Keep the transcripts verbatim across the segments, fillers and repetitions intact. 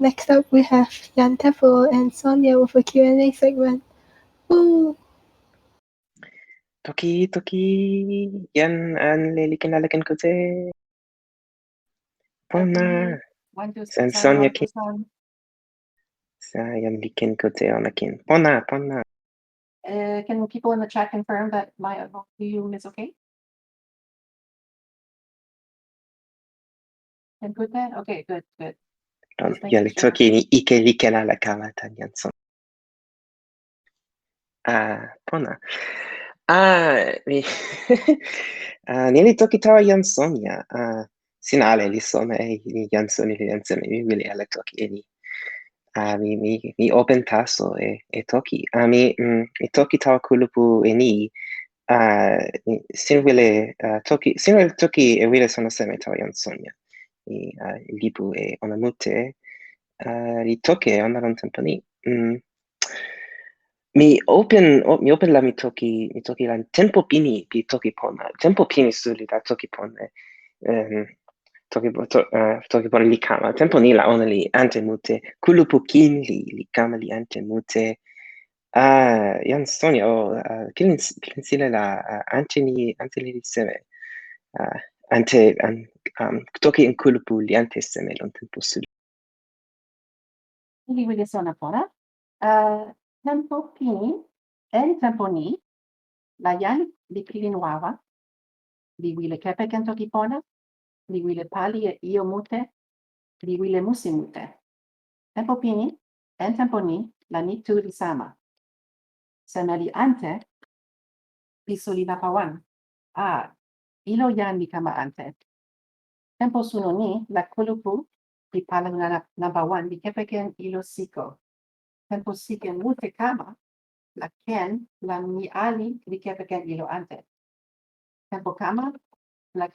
Next up, we have Jan Teppo and Sonia with a Q and A segment. Ooh. Toki, toki, jan ale li ken, ale ken kute. Pona. San Sonia kin. Sa jan li ken kute ona kin. Pona, pona. Uh, can people in the chat confirm that my volume is okay? Can put that? Okay, good, good. Jan li toki ni ike li ken ala kama tan jan son. Ah, pona. Ah, mi ah, ni li toki tawa jan Sonia. Ah, sina ale li sona e ni jan Sonia li jan Sonia mi wili ale toki e ni. Ah, mi mi mi open taso e e toki. Ah, mi mm, mi toki tawa kulupu e ni. Ah, sin wile ah, toki sin wile toki e wile sona seme tawa jan Sonia. Mi ah, lipu e ona mute. Ah, li toki e ona lon tenpo ni. Mm. Mi open o, mi open la mi toki mi toki lan tenpo pini pi toki pona. Tenpo pini suli la toki pona. Um, toki to, uh, toki pona li kama. Tenpo ni la ona li ante mute. Kulupu kin li li kama li ante mute. Ah, jan Sonia o oh, uh, kilin kilin sile la uh, ante ni ante ni li seme. Uh, ante an um, toki en kulupu li ante seme lon tenpo suli. Li wile sona pona. Uh, tenpo pini en tenpo ni la jan li pilin wawa li wile kepeken toki pona li wile pali e io mute li wile musi mute. Tenpo pini en tenpo ni la ni tu li sama. Seme li ante pi suli napa wan. A, ilo jan li kama ante. Tenpo suno ni la kulupu li pala napa wan li kepeken ilo siko. Tenpo sike mute kama la ken la mi ali li kepeken ilo ante. Tenpo kama la,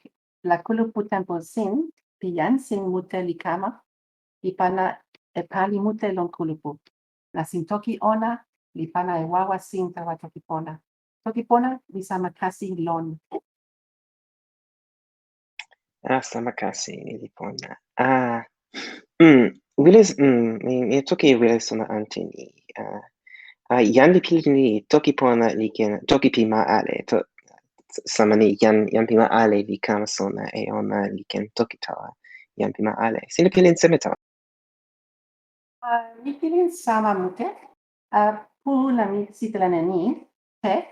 la kulupu tenpo sin pi jan sin mute li kama li pana e pali mute lon kulupu. La sin toki ona li pana e wawa sin tawa toki pona. Toki pona li sama kasi lon. Ah, sama kasi ni li pona. Ah, mm, wile mm, mi, mi toki wile sona ante ni. Ah, ah, jan li pilin ni toki pona li ken toki pi ma ale. To, sama ni jan jan pi ma ale li kama sona e ona li ken toki tawa jan pi ma ale. Sina pilin seme tawa. Uh, mi pilin sama mute. Uh, pu la mi sitelen e ni. Te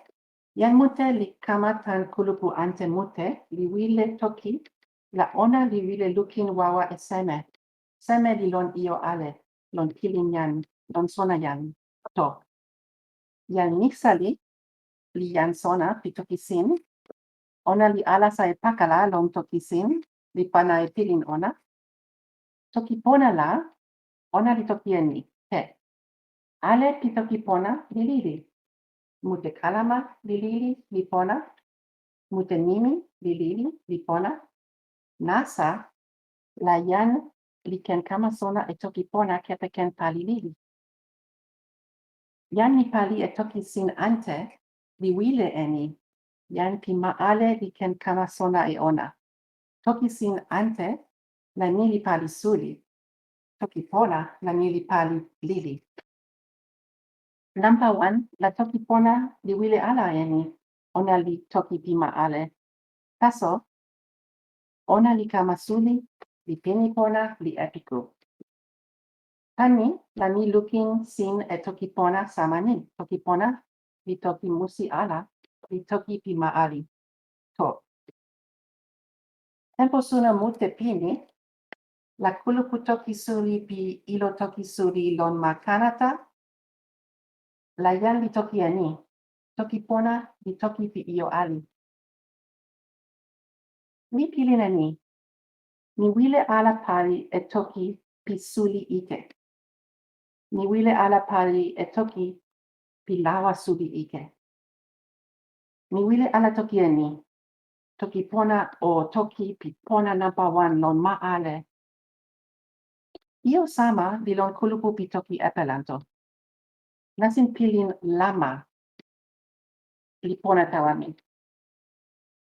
jan mute li kama tan kulupu ante mute li wile toki la ona li wile lukin wawa e seme. Seme li lon io ale lon pilin jan lon sona jan. To jan Niksa li li jan sona pi toki sin. Ona li alasa e pakala lon toki sin li pana e pilin ona. Toki pona la ona li toki e ni. Te ale pi toki pona li lili. Mute kalama li lili li pona. Mute nimi li lili li pona. Nasa la jan li ken kama sona e toki pona kepeken pali lili. Jan li pali e toki sin ante li wile e ni. Jan pi ma ale li ken kama sona e ona. Toki sin ante la ni li pali suli. Toki pona la ni li pali lili. Namba wan la toki pona li wile ala e ni. Ona li toki pi ma ale. Taso ona li kama suli li pini pona li epiku. Tan ni la mi lukin sin e toki pona sama ni. Toki pona li toki musi ala li toki pi ma ali. To tenpo suno mute pini la kulupu toki suli pi ilo toki suli lon ma Kanata. La jan li toki e ni. Toki pona li toki pi io ali. Mi pilin e ni. Mi wile ala pali e toki pi suli ike. Mi wile ala pali e toki pi lawa suli ike. Mi wile ala toki e ni. Toki pona o toki pi pona namba wan lon ma ale. Io sama li lon kulupu pi toki Epelanto. Nasin pilin lama li pona tawa mi.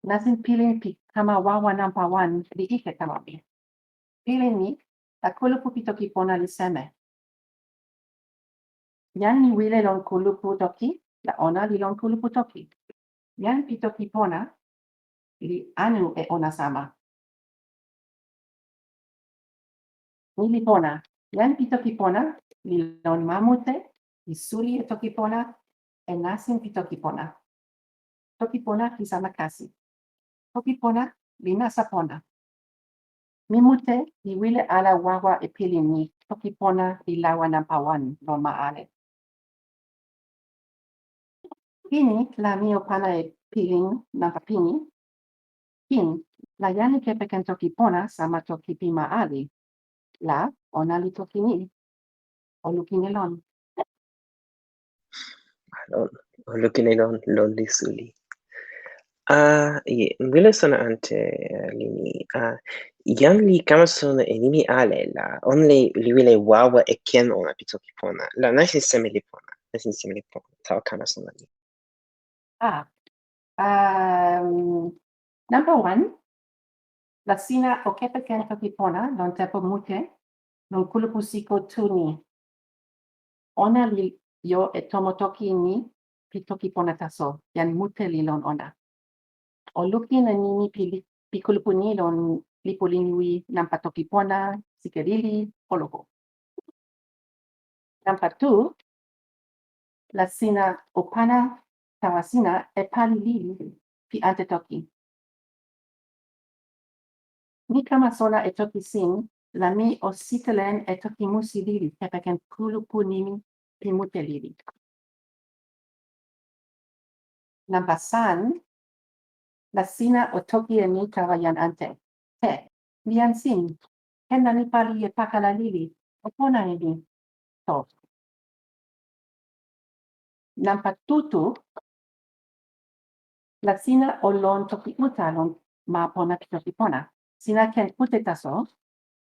Nasin pilin pi kama wawa namba wan li ike tawa mi. Pilin ni La kulupu pi toki pona li seme. Jan li wile lon kulupu toki, la ona li lon kulupu toki. Jan pi toki pona li anu e ona sama. Ni li pona. Jan pi toki pona li lon ma mute, li suli e toki pona, e nasin pi toki pona. Toki pona pi sama kasi. Toki pona li nasa pona. Mi mute li wile ala wawa e pilin ni toki pona li lawa nanpa wan lon ma ale. Pini la mi o pana e pilin nanpa pini. Pin la jan li kepeken toki pona sama toki pi ma ali. La ona li toki ni. O lukin e lon. Lon, o lukin e lon, lon li suli. A, i, wile sona ante, eh, li ni. A, jan li kama sona e nimi ale la, on li, li wile wawa e ken ona pi toki pona. La nasin seme li pona, nasin seme li pona, tawa kama sona ni. A, um, number one, la sina o kepeken toki pona lon tenpo mute, lon kulupu siko tu ni. Ona li jo e tomo toki ni pi toki pona taso, jan mute li lon ona. O lukin e nimi pi, pi kulupu ni lon lipu lingui nanpa toki pona, sike lili, o loko. Nanpa tu, la sina o pana tawa sina e pali lili pi ante toki. Mi kama sona e toki sin, la mi o sitelen e toki musi lili kepeken kulupu nimi pi mute lili. Nanpa san, la sina o toki e ni tawa jan ante. Te, mi jan sin, ken la mi pali e pakala lili, o pona e ni. To. Nanpa tu tu, la sina o lon toki uta lon ma pona pi toki pona. Sina ken kute taso,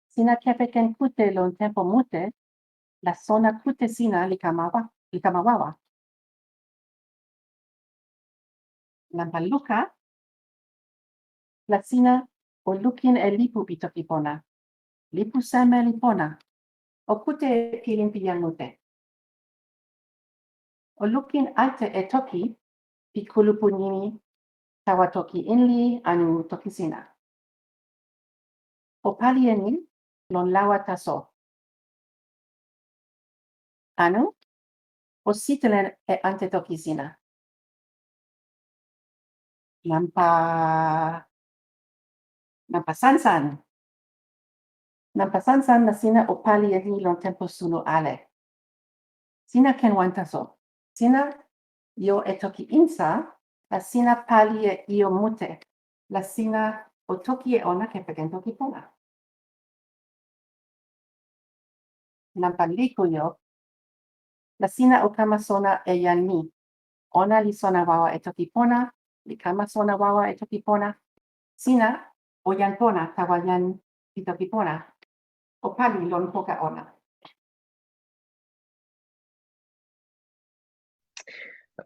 sina kepeken kute lon tenpo mute, la sona kute sina li kama wa, li kama wawa. Nanpa luka, la sina o lukin e lipu pi toki pona. Lipu seme li pona. O kute e pilin pi jan mute. O lukin ante e toki pi kulupu nimi tawa toki inli anu toki sina. O pali e ni lon lawa taso. Anu, o sitelen e ante toki sina. Nanpa, nanpa sansan. Nanpa sansan la sina o pali e ni lon tenpo suno ale. Sina ken wan taso. Sina jo e toki insa, la sina pali e io mute, la sina o toki e ona kepeken toki pona. Nanpa liku jo, la sina o kama sona e jan ni. Ona li sona wawa e toki pona, li kama sona wawa e toki pona. Sina o jan pona tawa jan pi toki pona. O pali lon poka ona.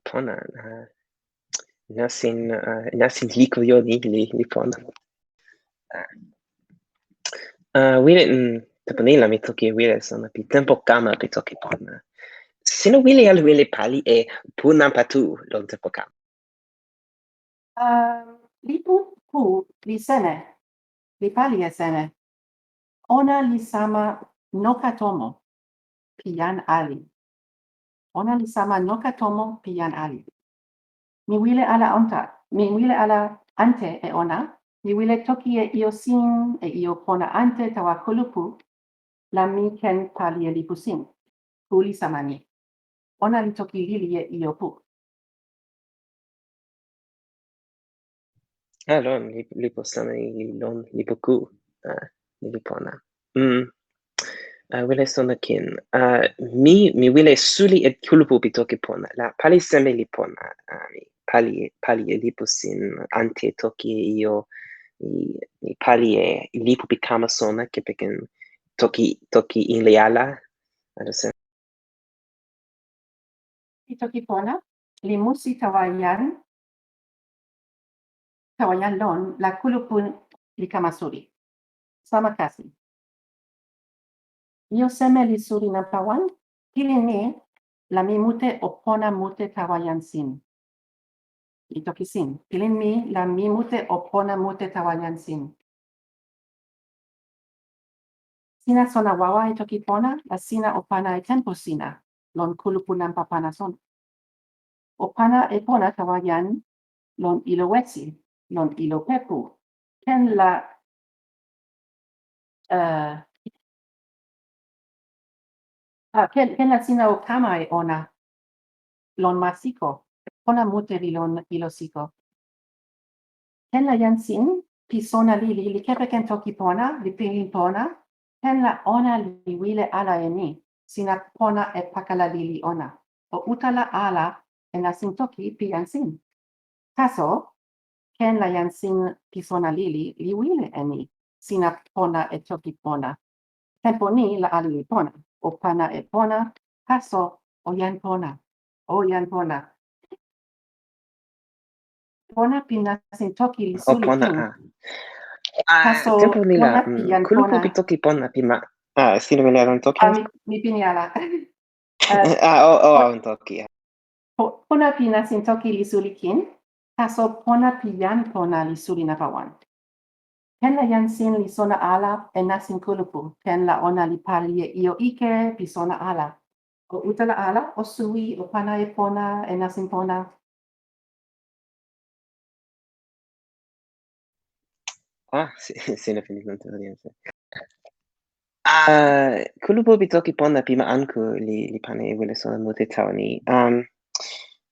Pona, a, nasin, a, nasin liku jo ni li, li pona. A, a, wile, mm, tenpo ni la mi toki wile sona pi tenpo kama pi toki pona. Sina wile ala wile pali e pu nanpa tu lon tenpo kama. A, lipu pu li seme, li pali e seme. Ona li sama noka tomo pi jan ali. Ona li sama noka tomo pi jan ali. Mi wile ala onta, mi wile ala ante e ona, mi wile toki e io sin, e io pona ante tawa kulupu, la mi ken pali e lipu sin. Pu li sama ni. Ona li toki lili e io pu. A, lon, li, lipu sona ni li lon lipu ku, a, ni li pona. Mm. A, wile sona kin. A, mi, mi wile suli e kulupu pi toki pona. La pali seme li pona. A, mi pali, pali e lipu sin ante toki e io, mi, mi pali e lipu pi kama sona kepeken toki, toki inli ala. Ado se. Pi toki pona, li musi tawa jan, tawa jan lon, la kulupu li kama suli. Sama kasi. Ijo seme li suli nanpa wan? Pilin mi la mi mute o pona mute tawa jan sin. Li toki sin. Pilin mi la mi mute o pona mute tawa jan sin. Sina sona wawa e toki pona, la sina o pana e tenpo sina, lon kulupu nanpa pana sona. O pana e pona tawa jan lon ilo wesi, lon ilo pepu. Ken la, uh, ah, ken, ken la sina o kama e ona lon masiko, pona mute li lon ilo siko. Ken la jan sin pi sona lili li kepeken toki pona, li pilin pona, ken la ona li wile ala e ni, sina pona e pakala lili ona. O utala ala e nasin toki pi jan sin. Taso, ken la jan sin pi sona lili li wile e ni, sina pona e toki pona. Tenpo ni la ali li pona, o pana e pona, taso, o jan pona, o jan pona. Pona pi nasin toki li suli kin. Taso, tenpo ni la kulupu pi toki pona pi ma. Ah, sina wile lon toki. Ah, mi, mi pini ala. Ah, o, o, awen toki. Pona pi nasin toki li suli kin. Taso pona pi jan pona li suli nanpa wan. Ken la jan sin li sona ala e nasin kulupu, ken la ona li pali e io ike pi sona ala. O utala ala, o suwi, o pana e pona, e nasin pona. Ah, sina pini lon tena dianse. Ah, kulupu pi toki pona pi ma anku li, li pana e wile sona mute tawa ni. Um,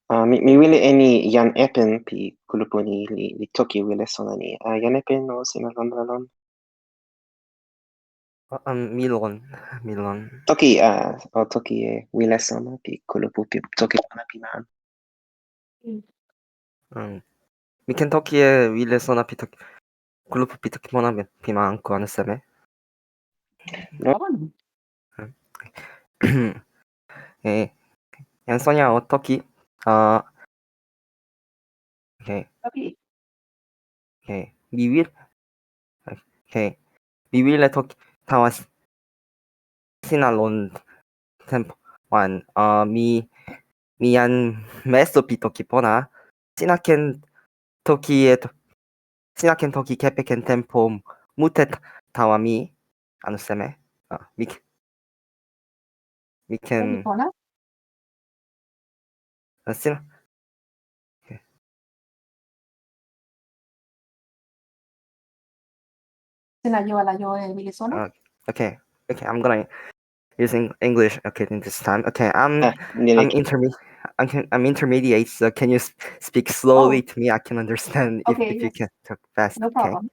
ah, mi, mi wile e ni jan epen pi kulupu ni li, li toki wile sona ni. Ah, jan epen o sina lon la lon. Ah, um, mi lon, mi lon. Toki, ah, o toki e wile sona pi kulupu pi toki pona pi ma anku. Um, mi ken toki e wile sona pi toki, kulupu pi toki pona pi ma anku anu seme. No. Eh, jan Sonja o toki. Ah, okay. Toki. Okay. Mi wile. Okay. Mi wile toki tawa sina lon tenpo wan. Ah, mi, mi jan meso pi toki pona. Sina ken toki e to, sina ken toki kepeken tenpo mute tawa mi. Anu seme. Ah, mi, mi ken. Ah, sina. Sina jo ala jo e wile sona? Okay. Okay, I'm gonna using English. Okay, in this time. Okay, I'm I'm intermediate. I'm, I'm intermediate. So can you speak slowly to me? I can understand if, if you can talk fast. No problem.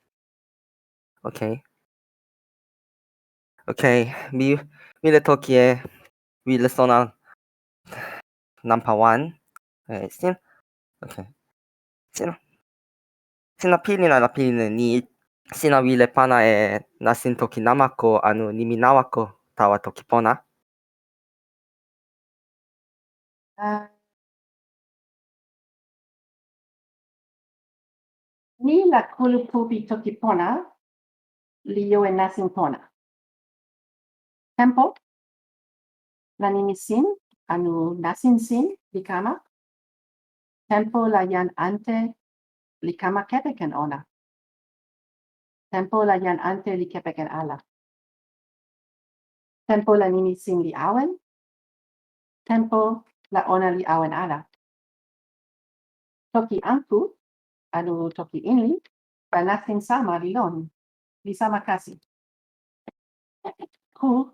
Okay. Okay. Mi mi le toki e mi le sona nanpa wan. Eh, sin. Okay. Sina. Sina pilin ala pilin ni sina wile pana e nasin toki namako anu nimi nawako tawa toki pona. Ah. Ni la kulupu pi toki pona li jo e nasin pona. Tenpo la nimi sin anu nasin sin li kama. Tenpo la jan ante li kama kepeken ona. Tenpo la jan ante li kepeken ala. Tenpo la nimi sin li awen. Tenpo la ona li awen ala. Toki anku anu toki inli, la nasin sama li lon, li sama kasi. Ku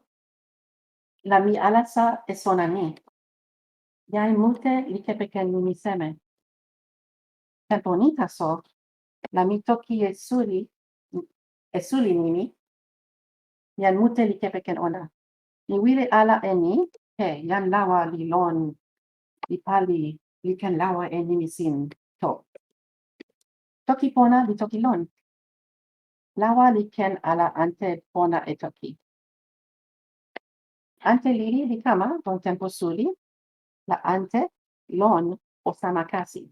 la mi alasa e sona ni. Jan mute li kepeken nimi seme. Tenpo ni taso la mi toki e suli, e suli nimi. Jan mute li kepeken ona. Mi wile ala e ni, he, jan lawa li lon, li pali, li ken lawa e nimi sin to. Toki pona li toki lon. Lawa li ken ala ante pona e toki. Ante lili li kama lon tenpo suli, la ante lon o sama kasi.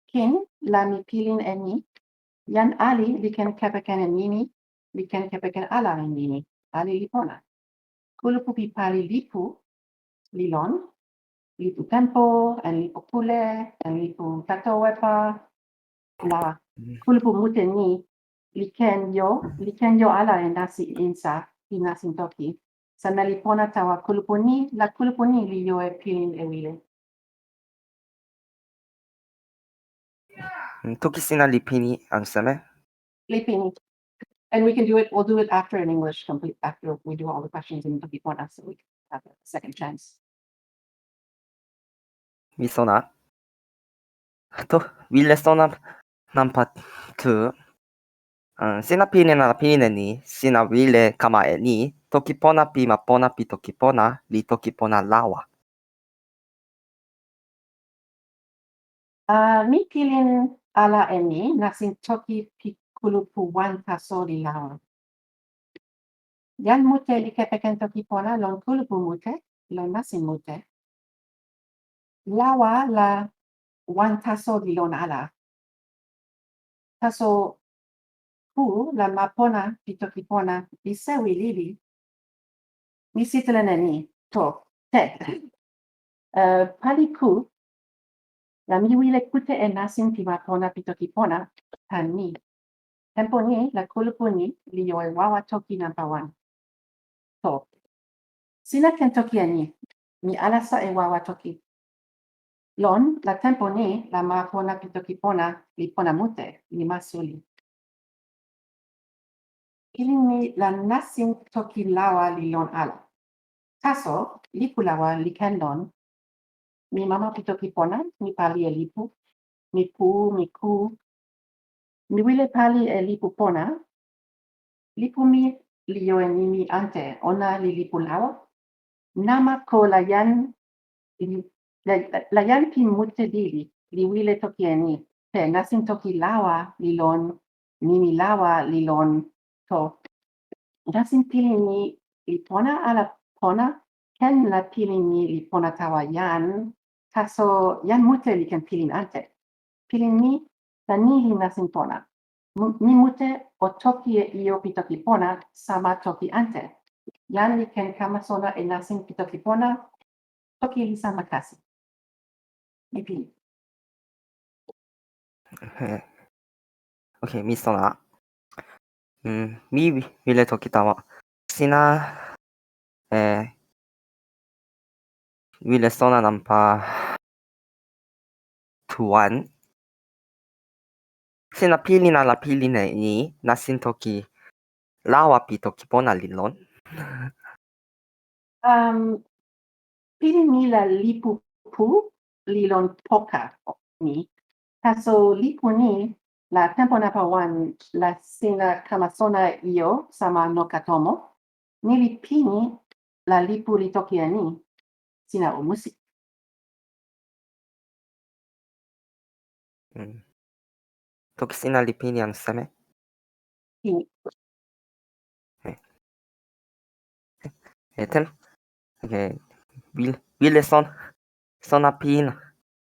Kin la mi pilin e ni, jan ali li ken kepeken e nimi, li ken kepeken ala e nimi. pali li pona. Kulupu pi pali lipu li lon, lipu tenpo, en lipu pule, en lipu tatowepa, la kulupu mute ni li ken jo, li ken jo ala e nasin insa pi nasin toki. Seme li pona tawa kulupu ni, la kulupu ni li jo e pilin e wile. Toki sina li pini anu seme? Li pini. And we can do it, we'll do it after in English, complete after we do all the questions in Toki Pona, so we can have a second chance. Mi sona. To, wile sona nanpa tu. Sina pilin ala pilin e ni, sina wile kama e ni, Toki Pona pi ma pona pi Toki Pona, li Toki Pona lawa. A, mi pilin ala e ni, nasin toki pi kulupu wan taso li lawa. Jan mute li kepeken Toki Pona lon kulupu mute, lon nasin mute. Lawa la wan taso li lon ala. Taso ku la ma pona pi Toki Pona li sewi lili. Mi sitelen e ni, to, te. Pali ku la mi wile kute e nasin pi ma pona pi Toki Pona tan ni. Tenpo ni la kulupu ni li jo e wawa toki nanpa wan. To. Sina ken toki e ni, mi alasa e wawa toki. Lon la tenpo ni la ma pona pi Toki Pona li pona mute, li ma suli. Pilin mi la nasin toki lawa li lon ala. Taso lipu lawa li ken lon. Mi mama pi Toki Pona, mi pali e lipu. Mi pu, mi ku. Mi wile pali e lipu pona. Lipu mi li jo e nimi ante, ona li lipu lawa. Namako la jan, la jan pi mute lili li wile toki e ni. Pe nasin toki lawa li lon, nimi lawa li lon. To, nasin pilin mi li pona ala pona, ken la pilin mi li pona tawa jan. Taso jan mute li ken pilin ante. Pilin mi la ni li nasin pona. Mi mute o toki e io pi Toki Pona sama toki ante. Jan li ken kama sona e nasin pi Toki Pona, toki li sama kasi. Mi pilin. Ok, mi sona. Mi wile toki tawa. Sina e wile sona nanpa tu wan. Sina pilin ala pilin e ni, nasin toki lawa pi Toki Pona li lon. Pilin mi la lipu pu li lon poka ni. Taso lipu ni la tenpo nanpa wan la sina kama sona io sama noka tomo. Ni li pini la lipu li toki e ni, sina o musi. Toki sina li pini anu seme? Pini. E ten. Ok. Wile sona pi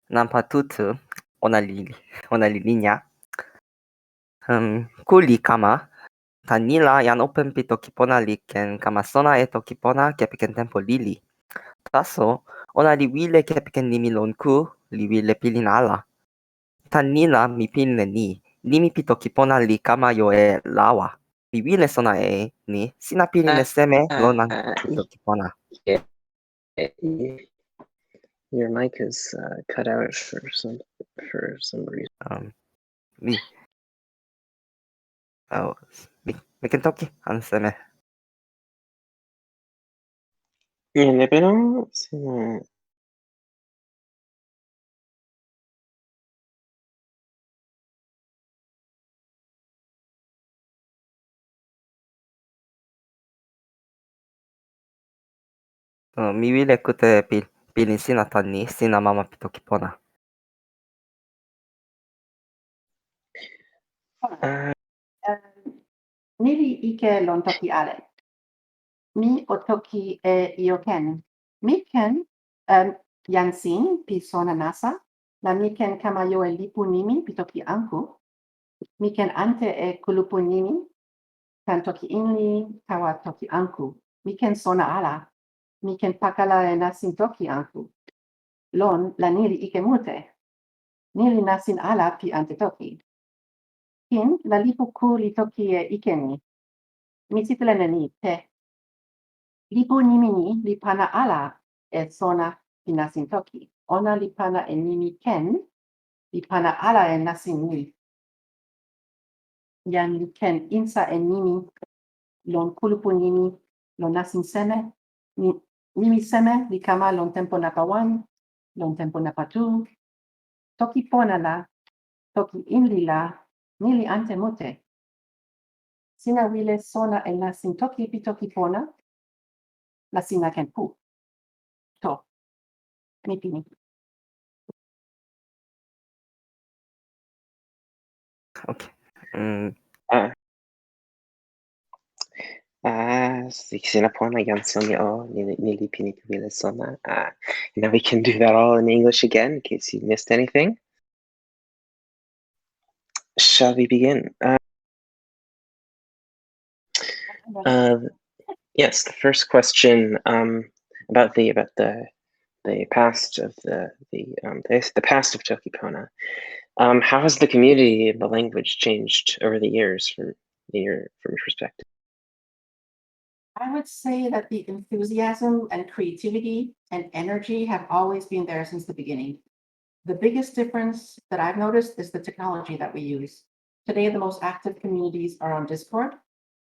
nanpa tu tu, ona li, ona li linja. Ku li kama. Tan ni la jan open pi Toki Pona li ken kama sona e Toki Pona kepeken tenpo lili. Taso ona li wile kepeken nimi lon ku li wile pilin ala. Tan ni la mi pilin e ni, nimi pi Toki Pona li kama jo e lawa. Mi wile sona e ni, sina pilin e seme lon nanpa pi Toki Pona. Your mic is uh, cut out for some for some reason. Mi, mi ken toki anu seme? Jan Epelo, sina Mi wile kute pilin sina tan ni, sina mama pi Toki Pona. Mi li ike lon toki ale. Mi o toki e io ken. Mi ken jan sin pi sona nasa, la mi ken kama jo e lipu nimi pi toki anku. Mi ken ante e kulupu nimi. tan toki Inli tawa toki Anku. Mi ken sona ala. Mi ken pakala e nasin toki Anku. Lon la ni li ike mute. Ni li nasin ala pi ante toki. Kin la lipu ku li toki e ike ni. Mi sitelen e ni te. Lipu nimi ni li pana ala e sona pi nasin toki. Ona li pana e nimi ken, li pana ala e nasin ni. Jan li ken insa e nimi lon kulupu nimi lon nasin seme. Ni, nimi seme li kama lon tenpo napa wan, lon tenpo napa tu. Toki pona la, toki Inli la, ni li ante mute. Sina wile sona e nasin toki pi toki pona, la sina ken pu. To. Mi pini. Okay. Mm, Ah. Ah, si, sina pona jan sona o, ni, ni li pini pi wile sona. Ah, now we can do that all in English again in case you missed anything. Shall we begin? Uh, uh, yes, the first question, um, about the about the the past of the the um, the, the past of Toki Pona. Um, how has the community and the language changed over the years from your from your perspective? I would say that the enthusiasm and creativity and energy have always been there since the beginning. The biggest difference that I've noticed is the technology that we use. Today, the most active communities are on Discord,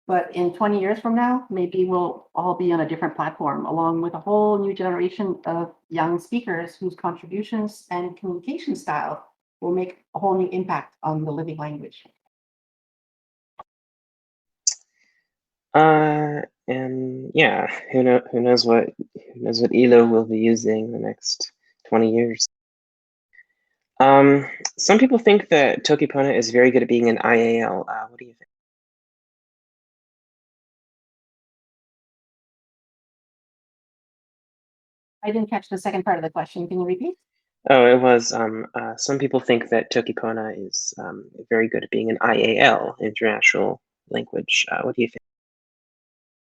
but in twenty years from now, maybe we'll all be on a different platform, along with a whole new generation of young speakers whose contributions and communication style will make a whole new impact on the living language. Uh, and yeah, who know who knows what who knows what ilo we'll be using the next twenty years. Um, some people think that Toki Pona is very good at being an I A L. Uh, what do you think? I didn't catch the second part of the question. Can you repeat? Oh, it was. Um, uh, some people think that Toki Pona is um, very good at being an I A L, international language. Uh, what do you think?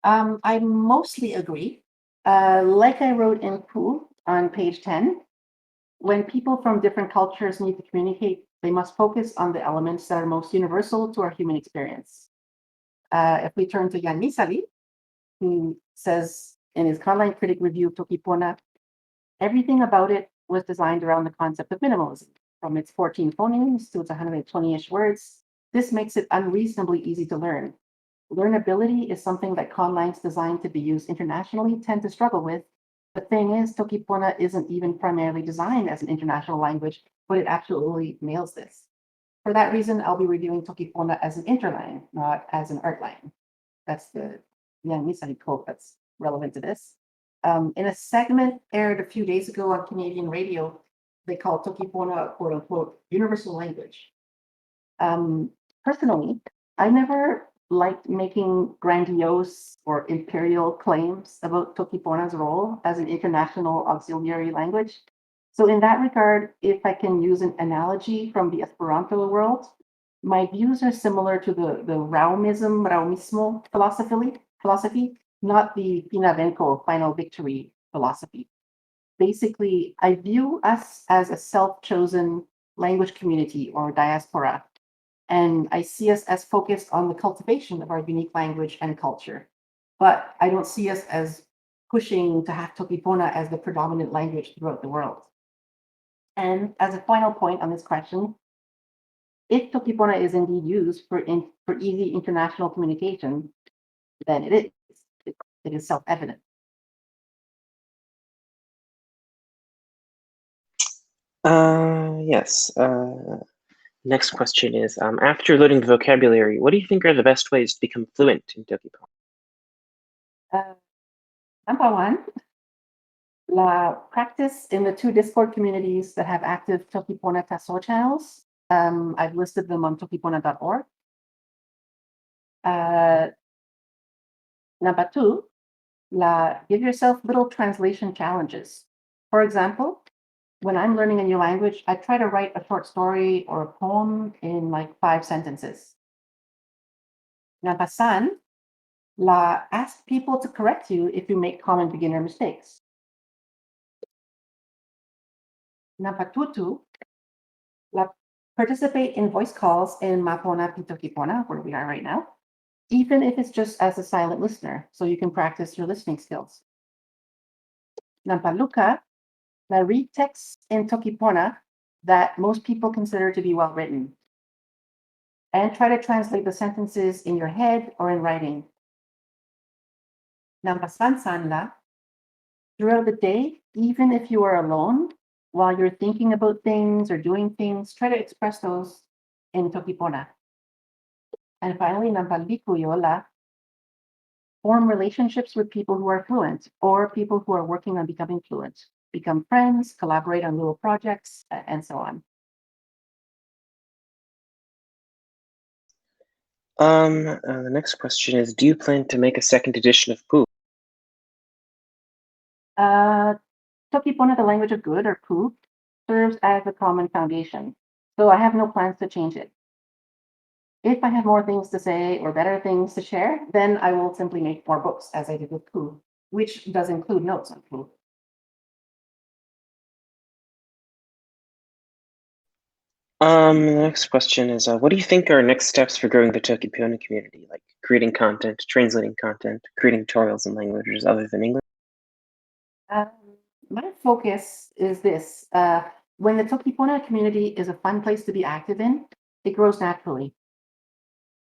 Um, I mostly agree. Uh, like I wrote in Ku on page ten, when people from different cultures need to communicate, they must focus on the elements that are most universal to our human experience. Uh, if we turn to Jan Misali, who says in his Conline Critic Review of Toki Pona, everything about it was designed around the concept of minimalism, from its fourteen phonemes to its one hundred twenty-ish words. This makes it unreasonably easy to learn. Learnability is something that conlines designed to be used internationally tend to struggle with. The thing is, Toki Pona isn't even primarily designed as an international language, but it absolutely nails this. For that reason, I'll be reviewing Toki Pona as an interline, not as an artline. That's the Jan Misali quote that's relevant to this. Um, in a segment aired a few days ago on Canadian radio, they called Toki Pona a quote unquote universal language. Um, personally, I never liked making grandiose or imperial claims about Toki Pona's role as an international auxiliary language. So, in that regard, if I can use an analogy from the Esperanto world, my views are similar to the, the Raomism, Raomismo philosophy, philosophy, not the Pina Venko final victory philosophy. Basically, I view us as a self chosen language community or diaspora, and I see us as focused on the cultivation of our unique language and culture. But I don't see us as pushing to have Toki Pona as the predominant language throughout the world. And as a final point on this question, if Toki Pona is indeed used for, in, for easy international communication, then it is. It, it is self evident. Uh, yes. Uh, next question is, um, after learning the vocabulary, what do you think are the best ways to become fluent in Toki Pona? Uh, number one, la practice in the two Discord communities that have active Toki Pona Taso channels. Um, I've listed them on tokipona dot org. Uh, number two, la give yourself little translation challenges. For example, when I'm learning a new language, I try to write a short story or a poem in like five sentences. Nanpa san, la ask people to correct you if you make common beginner mistakes. Nanpa tu tu, la participate in voice calls in Mapona pi Tokipona, where we are right now, even if it's just as a silent listener, so you can practice your listening skills. Nanpa luka, la read texts in Tokipona that most people consider to be well written. And try to translate the sentences in your head or in writing. Nanpa san san la, throughout the day, even if you are alone, while you're thinking about things or doing things, try to express those in Tokipona. And finally, nanpa liku yo la, form relationships with people who are fluent or people who are working on becoming fluent. Become friends, collaborate on little projects, a- and so on. Um, uh, the next question is, do you plan to make a second edition of Pu? Uh, Tokipona, the language of good, or Pu, serves as a common foundation, so I have no plans to change it. If I have more things to say or better things to share, then I will simply make more books as I did with Pu, which does include notes on Pu. Um, the next question is, uh, what do you think are next steps for growing the Tokipona community, like creating content, translating content, creating tutorials in languages other than English? Um, my focus is this. Uh, when the Tokipona community is a fun place to be active in, it grows naturally.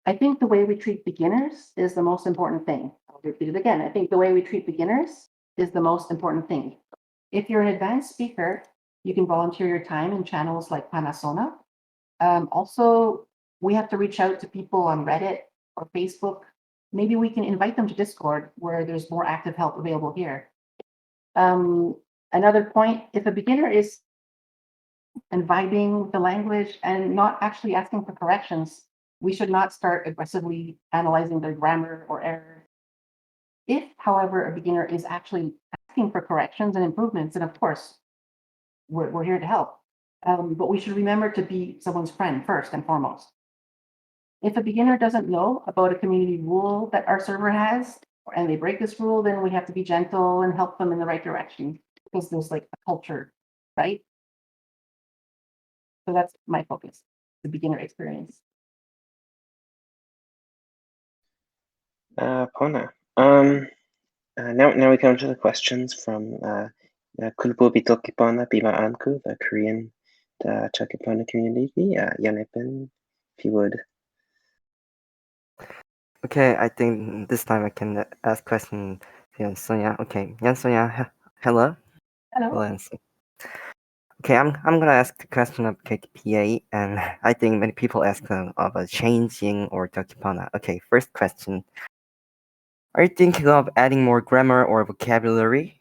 I think the way we treat beginners is the most important thing. I'll repeat it again. I think the way we treat beginners is the most important thing. If you're an advanced speaker, you can volunteer your time in channels like Panasona. Um, also, we have to reach out to people on Reddit or Facebook. Maybe we can invite them to Discord where there's more active help available here. Um, another point, if a beginner is and vibing with the language and not actually asking for corrections, we should not start aggressively analyzing their grammar or errors. If, however, a beginner is actually asking for corrections and improvements, then of course, we're, we're here to help. Um, but we should remember to be someone's friend first and foremost. If a beginner doesn't know about a community rule that our server has, and they break this rule, then we have to be gentle and help them in the right direction because there's like a culture, right? So that's my focus, the beginner experience. Uh, Pona. Um, uh, now, now we come to the questions from uh, uh, Kulupu pi Tokipona pi Ma'anku, the Korean uh, Tokipona community. Uh, Jan Epen, if you would. Okay, I think this time I can ask question to Sonia. Okay, Jan Sonia, he- hello. Hello. Hello, Jan Sonia. Okay, I'm I'm gonna ask the question of K T P A, and I think many people ask uh, about changing or Tokipona. Okay, first question. Are you thinking of adding more grammar or vocabulary?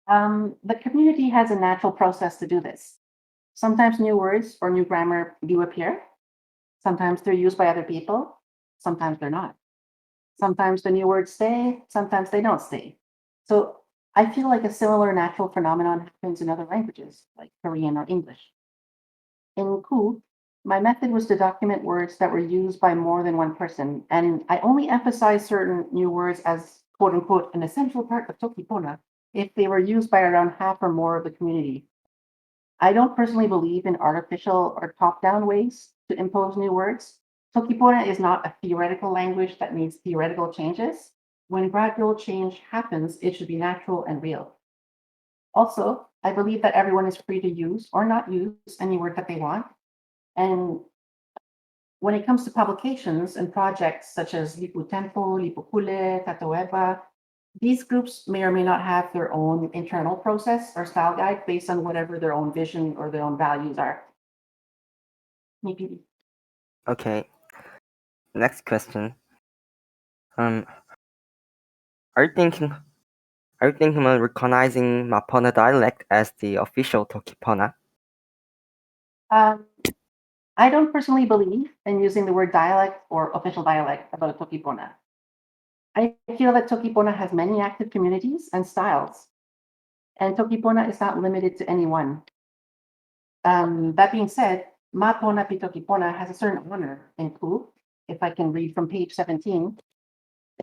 Um, the community has a natural process to do this. Sometimes new words or new grammar do appear. Sometimes they're used by other people. Sometimes they're not. Sometimes the new words stay. Sometimes they don't stay. So I feel like a similar natural phenomenon happens in other languages, like Korean or English. In Ku, my method was to document words that were used by more than one person, and I only emphasize certain new words as, quote unquote, an essential part of Tokipona if they were used by around half or more of the community. I don't personally believe in artificial or top down ways to impose new words. Tokipona is not a theoretical language that needs theoretical changes. When gradual change happens, it should be natural and real. Also, I believe that everyone is free to use or not use any word that they want. And when it comes to publications and projects such as Lipu Tempo, Lipu Kule, Tatoeba, these groups may or may not have their own internal process or style guide based on whatever their own vision or their own values are. Maybe. Okay. Next question. Um, are you thinking? Are you thinking of recognizing Mapona dialect as the official Tokipona? Um, I don't personally believe in using the word dialect or official dialect about Tokipona. I feel that Tokipona has many active communities and styles, and Tokipona is not limited to any one. Um, that being said, Ma Pona pi Toki Pona has a certain honor in Pu. If I can read from page seventeen,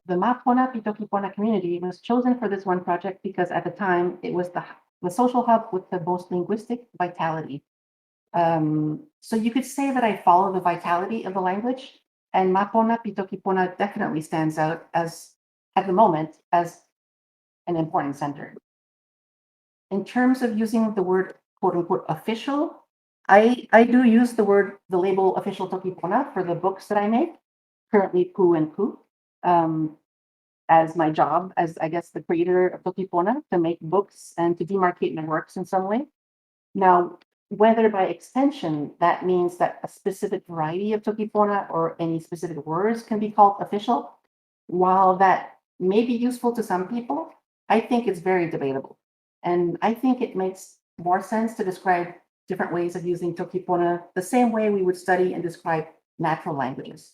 the Ma Pona pi Toki Pona community was chosen for this one project because at the time it was the, the social hub with the most linguistic vitality. Um, so you could say that I follow the vitality of the language, and Ma Pona pi Toki Pona definitely stands out as, at the moment, as an important center. In terms of using the word quote unquote official, I, I do use the word, the label official Toki Pona for the books that I make, currently Pu and Pu, um, as my job, as I guess the creator of Toki Pona, to make books and to demarcate my works in some way. Now, whether by extension that means that a specific variety of Toki Pona or any specific words can be called official, while that may be useful to some people, I think it's very debatable. And I think it makes more sense to describe different ways of using Toki Pona the same way we would study and describe natural languages.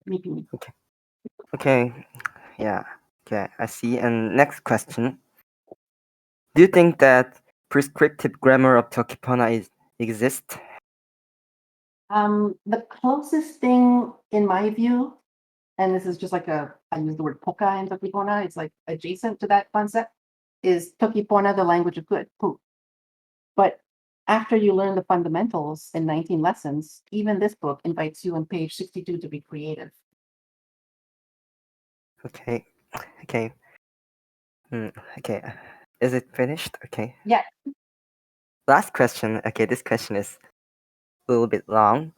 Maybe. Okay. Yeah. Okay. I see. And next question. Do you think that prescriptive grammar of Toki Pona is, exists? Um, the closest thing, in my view, and this is just like a, I use the word poka in Toki Pona, it's like adjacent to that concept, is Toki Pona, the language of good, Pu. But after you learn the fundamentals in nineteen lessons, even this book invites you on page sixty-two to be creative. Okay. Okay. Hmm, okay. Is it finished? Okay. Yeah. Last question. Okay, this question is a little bit long.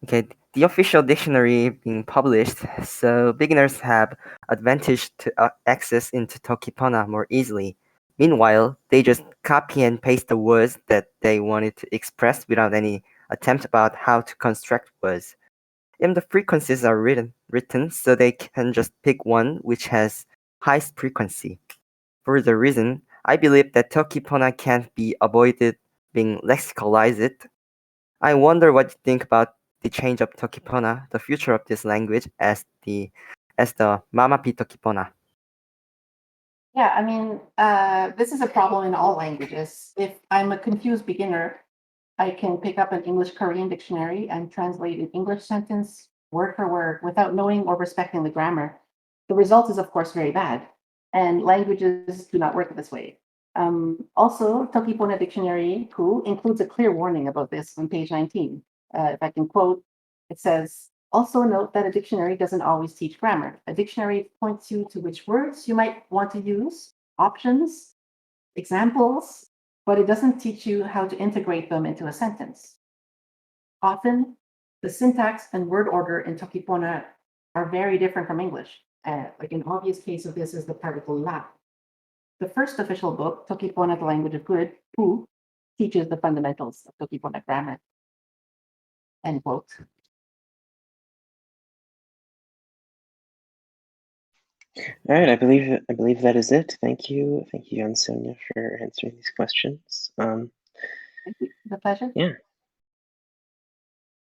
Okay, the official dictionary being published, so beginners have advantage to uh, access into Toki Pona more easily. Meanwhile, they just copy and paste the words that they wanted to express without any attempt about how to construct words. Even the frequencies are written, written, so they can just pick one which has highest frequency. For the reason, I believe that Toki Pona can't be avoided being lexicalized. I wonder what you think about the change of Toki Pona, the future of this language as the, as the Mama Pi Toki Pona. Yeah, I mean, uh, this is a problem in all languages. If I'm a confused beginner, I can pick up an English Korean dictionary and translate an English sentence word for word without knowing or respecting the grammar. The result is, of course, very bad, and languages do not work this way. Um, also, Toki Pona Dictionary Pu includes a clear warning about this on page nineteen. Uh, if I can quote, it says, "Also note that a dictionary doesn't always teach grammar. A dictionary points you to which words you might want to use, options, examples, but it doesn't teach you how to integrate them into a sentence." Often, the syntax and word order in Toki Pona are very different from English. Uh, like, an obvious case of this is the particle la. The first official book, Toki Pona, the Language of Good, Pu, teaches the fundamentals of Toki Pona grammar. End quote. All right, I believe I believe that is it. Thank you, thank you, Ansonia, for answering these questions. Um, Thank you. It's a pleasure. Yeah.